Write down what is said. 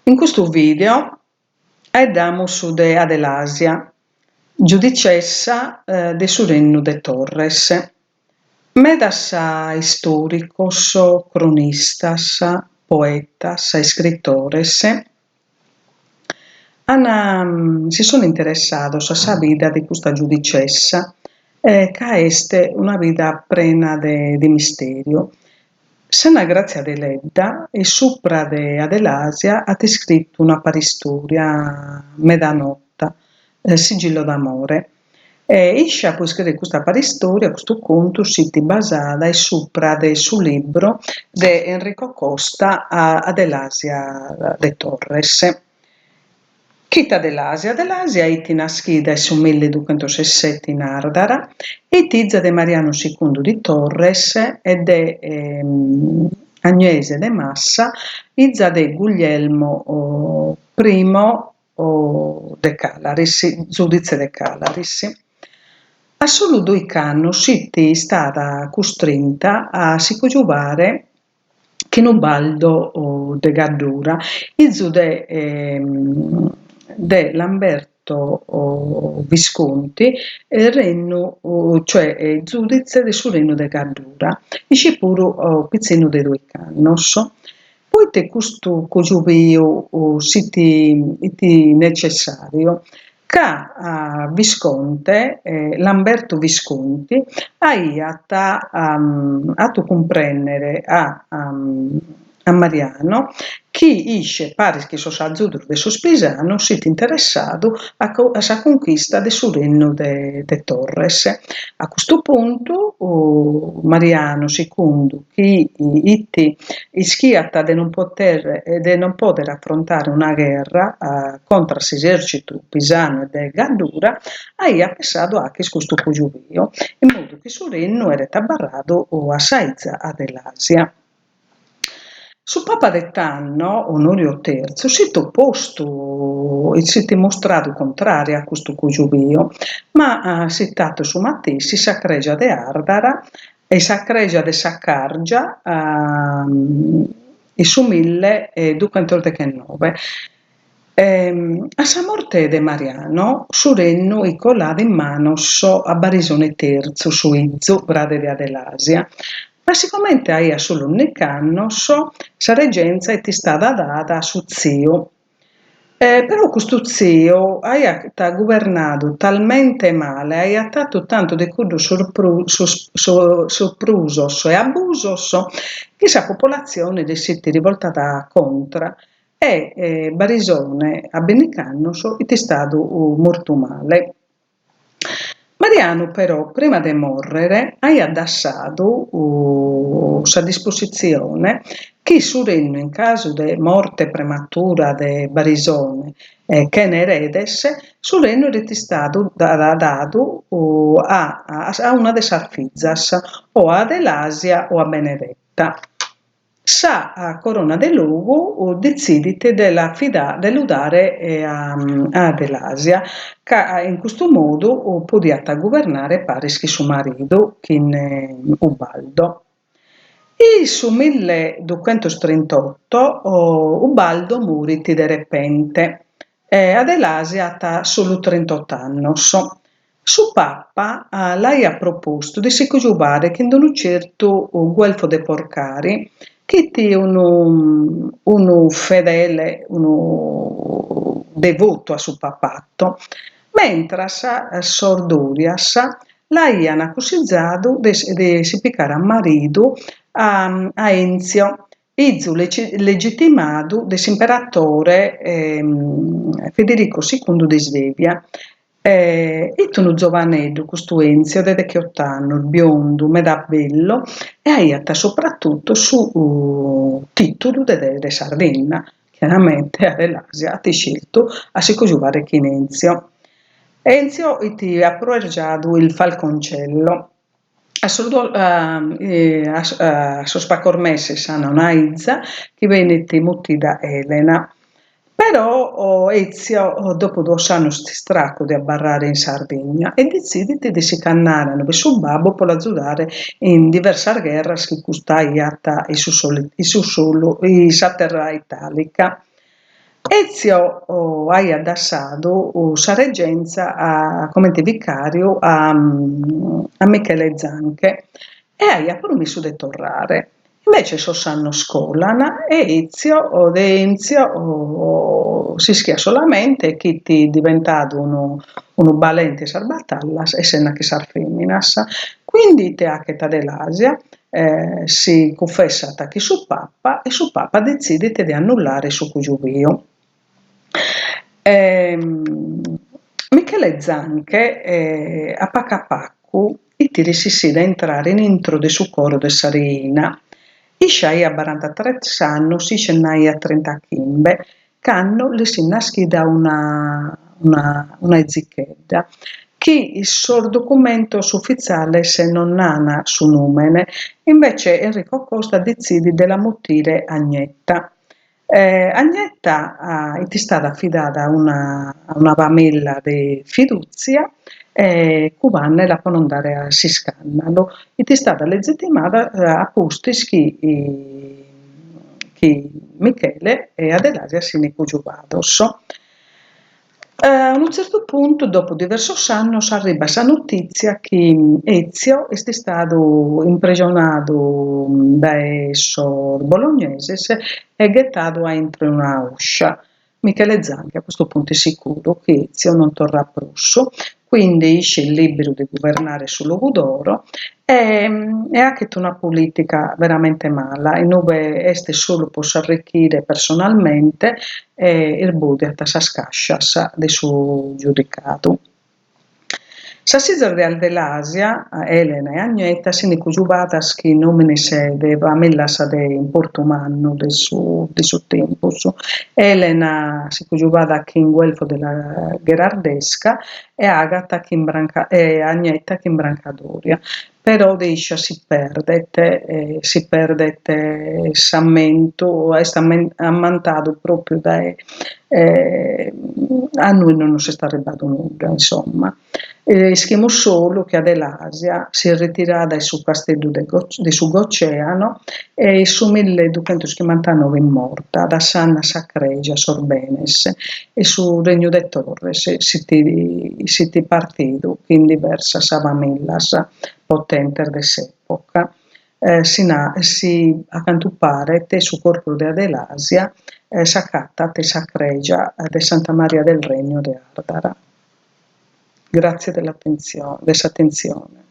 In custu video 'aeddamus de Adelasia, giudicessa de su rennu de Torres. Medas istòricos, cronistas, poetas, iscritores an si sun interessados a sa vida de custa giudicessa ca est una vida prena de mistèriu. S'Anna Grazia Deledda in supra de Adelasia at iscritu una paristòria meda nota, Sigillo d'amore. E iscia po iscriere custa paristòria, custu contu, s'it basada in supra de su libru de Enrico Costa Adelasia de Torres. Chie it Adelasia? Adelasia it naschida in su milliduchentossessete in Ardara e it iza de Marianu Sicundu di Torres e de Agnese de Massa, iza de Guglielmo primo de Calaris, zuditze de Calaris. A solu doich'annos it istada custrinta a si cogiubare chin Ubaldo de Gaddura, izu de de Lamberto Visconti, rennu cioè zuditze de su rennu de Gaddura, isce puru pitzinnu de doich'annos. Poite custu cojubiu s'it it necessariu? Ca Visconte, Lamberto Visconti, aiat atu cumprènnere a a Mariano chi isce, paris chin sos azudos de sos Pisanos, s'it interessadu a a sa conchista de su rennu de de Torres. A custu puntu Mariano Sicundu chi it ischiat de non poter de non poder afrontare una gherra contra a s'esercitu pisanu e de Gaddura, aiat pessadu a acher custu cojubiu, in modu chi su rennu eret abarradu a sa iza Adelasia. Su papa de tando, Onorio Terzu, s'it opostu e s'it mustradu contrariu a custu cojubiu, ma s'it atu su matessi sa creja de Ardara E sa creja de Saccargia in su milleduchentosdechennobe. A sa morte de Mariano su rennu it coladu in manos a Barisone Terzu, su izu, frade de Adelasia, ma sigomente aiat solu undich'annos, sa reggenza it istada dada a su tziu Però custu tziu aiat guvernadu talmente male, aiat atu tantu de cuddos soprusos e abusos chi sa popolatzione lis s'it rivoltada contra e Barisone a bindich'annos it istadu mortu male. Marianu però, prima de mòrrere, aiat dassadu sa dispositzione chi su rennu in casu de morte prematura de Barisone chene eredes, su rennu eret istadu dadu a a una de sas fizas, o a Adelasia o a Benedetta. Sa Corona de Logu detzidit de l'afidare, de lu dare a Adelasia, ca in custu modu podiat guvernare paris chin su maridu, chin Ubaldo. In su milleduchentostrintoto Ubaldo morit de repente e Adelasia at solu trintot'annos. Su Papa l'aiat propostu de si cogiubare chin unu certu Guelfo de Porcari, chi it unu unu fedele, unu devotu a su papato, mentras sos Dorias l'aian cussizadu de de si picare a maridu a a Enzio, Izu legitimadu de s'imperatore Federico Sicundu de Svevia. It unu zovaneddu custu Enzio de decheot'annos, biondu, meda bellu e aiat sopratutu su titulu de re de Sardinna. Chiaramente Adelasia at isceltu a si cogiubare chin Enzio. Enzio it aproergiadu il Falconcello. A sos a sos pacos meses an una iza chi benit mutida Elena. Però Ezio dopo duos annos est istracu de abarrare in Sardigna e detzidit de si ch'annare a inube su babbu pro l'azudare in diversas gherras chi custu aiat in su solu in sa terra italica. Ezio aiat dassadu sa reggenza comente vicàriu a Michele Zanche e aiat promissu de torrare. Invece sos annos colan e Ezio de Enzio s'ischiat solamente chi fit diventadu unu unu balente in sas batallas e sena chin sas feminas. Quindi ite achet Adelasia? Si cufessat chin su Papa e su Papa detzidit de annullare su cujubiu. Michele Zanche a pacu a pacu it resissidu a intrare in intro de su coro de sa reina. Iscia aiat barantatres annos, isce nd'aiat trintachimbe, cando lis fit naschida una una una izichedda, chi sos documentos ufitziales non nana su nùmene, invece Enrico Costa detzidit de la mutire Agnetta. Agnetta it istada afidada a una a una familla de fidùtzia e cubandela po non dare a s'iscàndalu. It istada lezitimada a pustis chi chi Michele e Adelasia s'in cujubados. A unu tzertu puntu, dopo diversos annos, arribat sa notìtzia chi Ezio est istadu imprejonadu dae sos bologneses e ghetadu a intro 'e una uscia. Michele Zanche a custu puntu est sicuru chi Ezio non torrat prus, quindi isce est lìberu de guvernare su Logudoro e e achet una polìtica veramente mala, in ube est solu po s'arrichire personalmente e irbòdiat sas càscias de su giudicadu. Sas fizas de Adelasia, Elena e Agneta, s'in cujubadas chin òmines de famìllias de importu mannu de su de su tempus. Elena s'est cujubada chin Guelfo della Gherardesca e Agata chin Branca e Agneta chin Branca Doria. Però de iscia si perdet, si perdet s'ammentu, est ammantadu pròpiu dae a nois non nos est arribbadu nudda, insomma. Ischimus solu chi Adelasia si est retirada in su casteddu de de su Goceano e in su milleduchentoschimbantanoe est morta, dassande a sa creja sos benes e su regnu de Torres si fit partidu chin diversas famìllias potentes de s'època. Si si a cantu paret su corpus de Adelasia s'acatat in sa creja de Santa Maria del Regno de Ardara. Gràtzias de de s'atentzione.